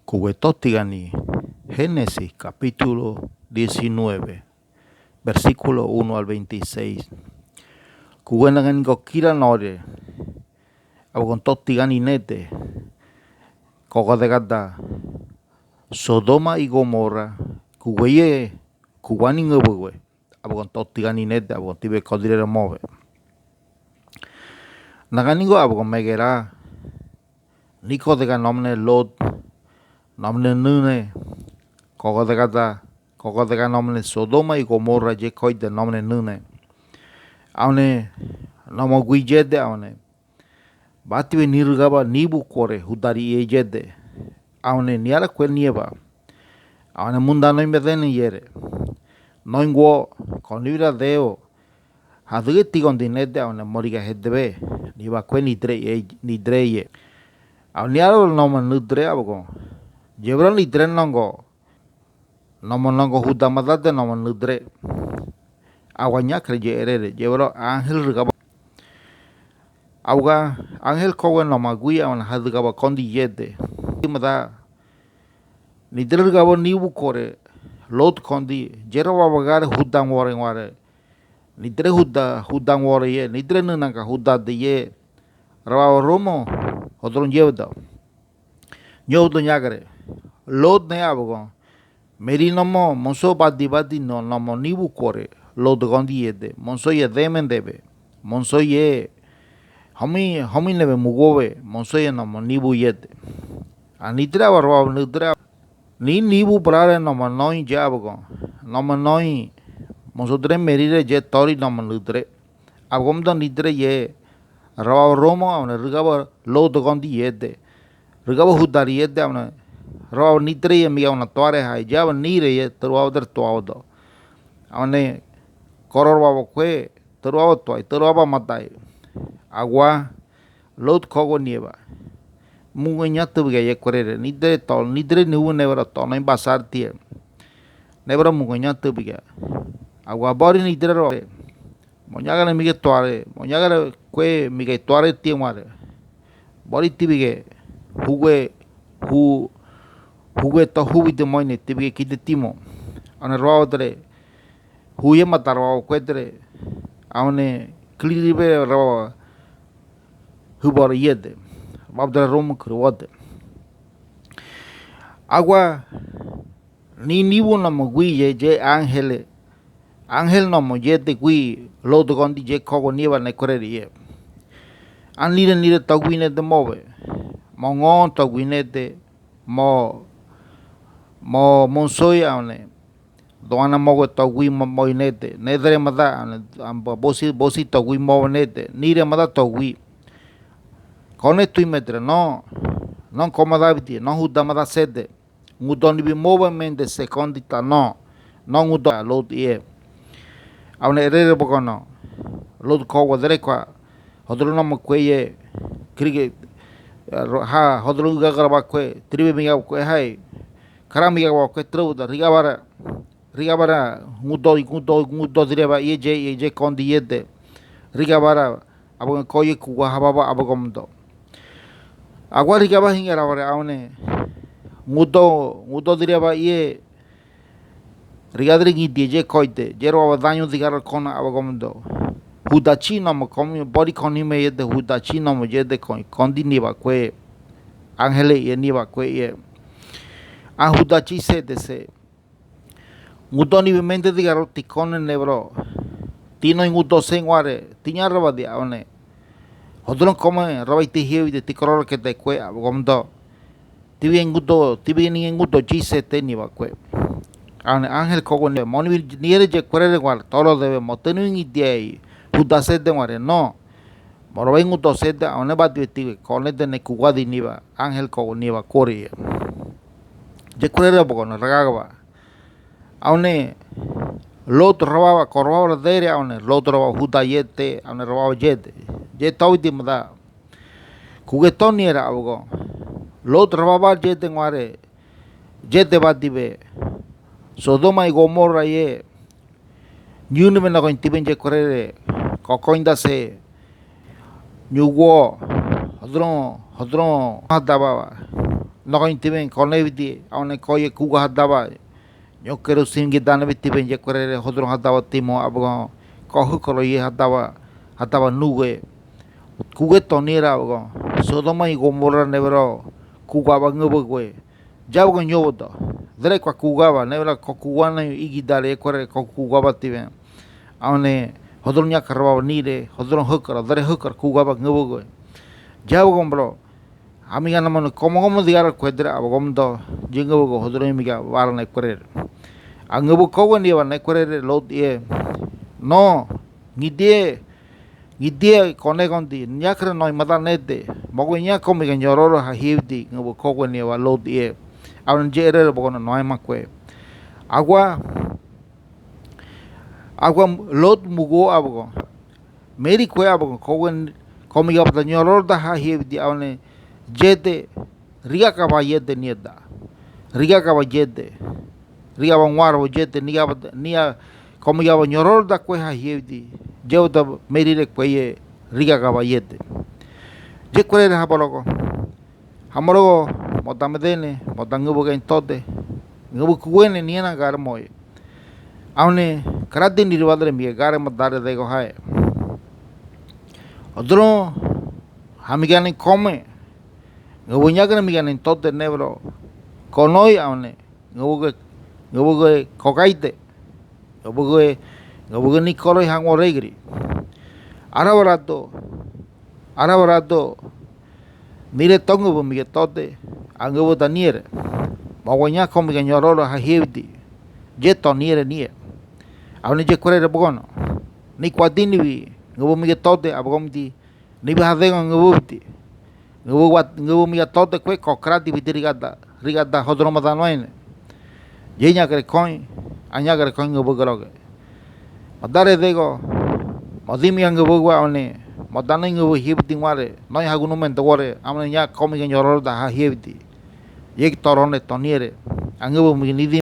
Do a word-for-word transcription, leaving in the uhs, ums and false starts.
Kuwe to tigani. Génesis capítulo diecinueve, versículo uno al veintiséis. Kuwe nagani ko kira nore, abagon to tigani nete, ko kadekata Sodoma y Gomorra, kuwe ye, kuwani nguewe, abagon to tigani nete, abagon tibe kodirere mowe. Nagani ngo abagon megera, ni ko kadeka nome ne Lot, nome ne nune, ko kadekata, ko kadeka nome ne Sodoma y Gomorra ye koite nome ne nune. Aone, nomo gui yede aone. Bati be nirugaba nibu kore hudari iyede. Aone niara kue nieba. Aone munda noi medene yere. Noi ngo, ko niwira deo. Hadüge tigon dinede aone moriga hedebe. Niba kue nidre ye, nidre ye. Aone niara nomo nudre abagon. Yebro nidre nongo. Nomo nongo huda madade nomo nudre. Awa ñakre ye erere, yebro ángel rugaba. Awa ángel kowe noma gui aone hadügaba kondi yede. Mada. Nidre rugaba nibu kore, Lot kondi, yero wabagare huda ngore ngore. Nidre huda, huda ngore ye, nidre nunanka huda de ye. Rawa romo, hodron yebda. Ñodo ñagre. Lot ne abagon. Meri nomo, monso badi badi no, nomo nibu kore. Lot kondi yede. Monso ye deme debe. Monso ye. Homi, homi nebe mugowe. Monso ye nomo nibu yede. A nidre awa roa nudre. Ni nibu brare nomo noi ye abagon. Nomo noi. Monso dre merire ye tori nomo nudre. Abagon do nidre ye, rawa romo aone rugaba Lot kondi yede. Rugaba hudari yede aone, rawa nidre ye miga aone tuare hai, yaba nire ye, teruaba dre tuaba do. Aone, koro rawa kue, teruaba tuai, teruaba matai. Awa, Lot kogo nieba. Mungo ña tubiga ye kurere, nidre to, nidre ni u nebra to, no imbasar tie. Nebra mungo ña tubiga. Awa bori nidre ro. Moñagare miga tuare, moñagare kue miga tuare tie mare. Bori tibige, hugue, hu, hugue to hubi de moine tibige kite timo. Aone roa dre, huye mata roa kue dre. Aone kliribe roa hubor yede. Bab dre romo kruwade. Awa, ni nibu nomo gui ye, ye ángel. Ángel nomo yede gui, Lot kondi ye kogo nieba ne kurere ye. A nire nire to gui nede mowe. Mo ngo to gui nede, mo, mo, monso ye aone. Doana mowe to gui mo, mo nede. Nedre mada aone, amba bosi, bosi to gui mowe nede. Nire mada to gui. Kone tui medre, no. No ko mada bidi, no huda mada sede. Ngudo nibi mowe mende se kondi ta no. No ngudo Lot ye. Aone erere bokono. Lot kogo dre kwa. Hodro nomo kue ye. Krige. Ha, hodro gaga ba kue. Tribe miga kue hai. Kara miga ba kue truda. Riga bara. Riga bara. Ngudo, ngudo, ngudo direba ye ye, ye kondi yede. Riga bara. Abagon koye kuwa hababa abagon do. Awa rigaba hingera ware aone. Ngudo, ngudo direba ye. Riga dre ngi die ye koite. Yero awa daño digara kona abagon do. Hudachi nomo komi, bori koni me yede hudachi nomo yede ko-, kondi niba kue. Ángel ye niba kue ye. A hudachi sede se. Ngudo nibi mende digaro tikone nebro. Tino ngudo se ngware, tiña roba di aone. Hodron kome roba ite hiewi de tikororo kete kue abagon do. Tibi ngudo, tibi ni ngudo chise te niba kue. Aone ángel kogo ne, moni niere ye kurere ngware, toro debe, mo tenu ngi diei, huda sede ngware, no. Moro bai ngudo sede, aone bati beti, kone dene kuwa di niba, ángel kogo niba kore. Ye kurere bokono, ragagaba. Aone, Lot roba, ko roba dere, aone, Lot roba huda yete, aone roba yete. Ye tawiti mada. Kuge toni era abagon. Lot roba yete ngware. Yete bati be. Sodoma y Gomorra ye. Ñune me nagoin tiben ye kurere. Kokoin dase. Ñugo. Hodron, hodron. Hadaba. nogoño tiwẽ, konewidi, awane koiye kuga hadáwa, ñoke ru sigi dane witiwẽ, yekuereré hoduroun hadáwa timo, abugã kohukoro iye hadáwa, hadáwa nugue. Kuge to niere abugã, Sodoma i Gomora néwero kugawa ngubugüe. Ya abugã ñuwudo, deré kua kugawa, néwero ko kugawa na igi dare, yekuereré ko kugawa tiwẽ. Awane hoduroun ñaka rawa nire, hoduroun hukaro, deré hukaro kugawa ngubugüe. Ya abugã bro, hamiga na manu komo komo diara kuedra abugã do, yingubugo hoduroun miga wara na yekuereré. Angubu kogue niwa na yekuereré Lot iye. No, ngidie, ngidie konegondi, ñakara no imada nede, mogu ña komiga ñororo hahiewidi, ngubu kogue niwa Lot iye. Awane yereré bugona no aimakue. Agua, agua Lot mugu abugã. Meri kue abugã, kogue, komiga bata ñororo da hahiewidi awane, yede, riga kaba yede nieda. Riga kaba yede. Riga ba nguaro yede, niga ba, nia, komiga ba ñororo da kue hahiewidi. Yewada Meri re kueye, riga kaba yede. Yekuereré hamorogo. Hamorogo, moda medene, moda ngubugeña tode. Ngubu kuguene niena gare moe. Awane, karadi niriwadre miga gare madare dego hae. Hoduroun, hamiga ni kome. Ngubu ñagre miga ni tode néwero. Konoi awane, ngubuge, ngubuge kogaide. Ngubuge, ngubuge ni koroi hango regri. Ara warado, ara warado, nire to ngubu miga tode, angubu da niere. Mogu ña komiga ñororo hahiewidi, ye to niere nie. Awane yekuereré bugono. Ni kuadini wi, ngubu miga tode, abugomdi, nibi hadego ngubudi. Ngubu wa, ngubu miga tode kue ko karadi widi rigada, rigada hoduroun madanue ne. Ye ñagre koñi, añagre koñi ngubuge roge. Madare dego, modimi ya ngubugua awane, modane ngubu hiewidi nguare, noi hagunu mendogore, awane ña komiga ñororo da hahiewidi. Ye ki torone to niere, angubu miga nidi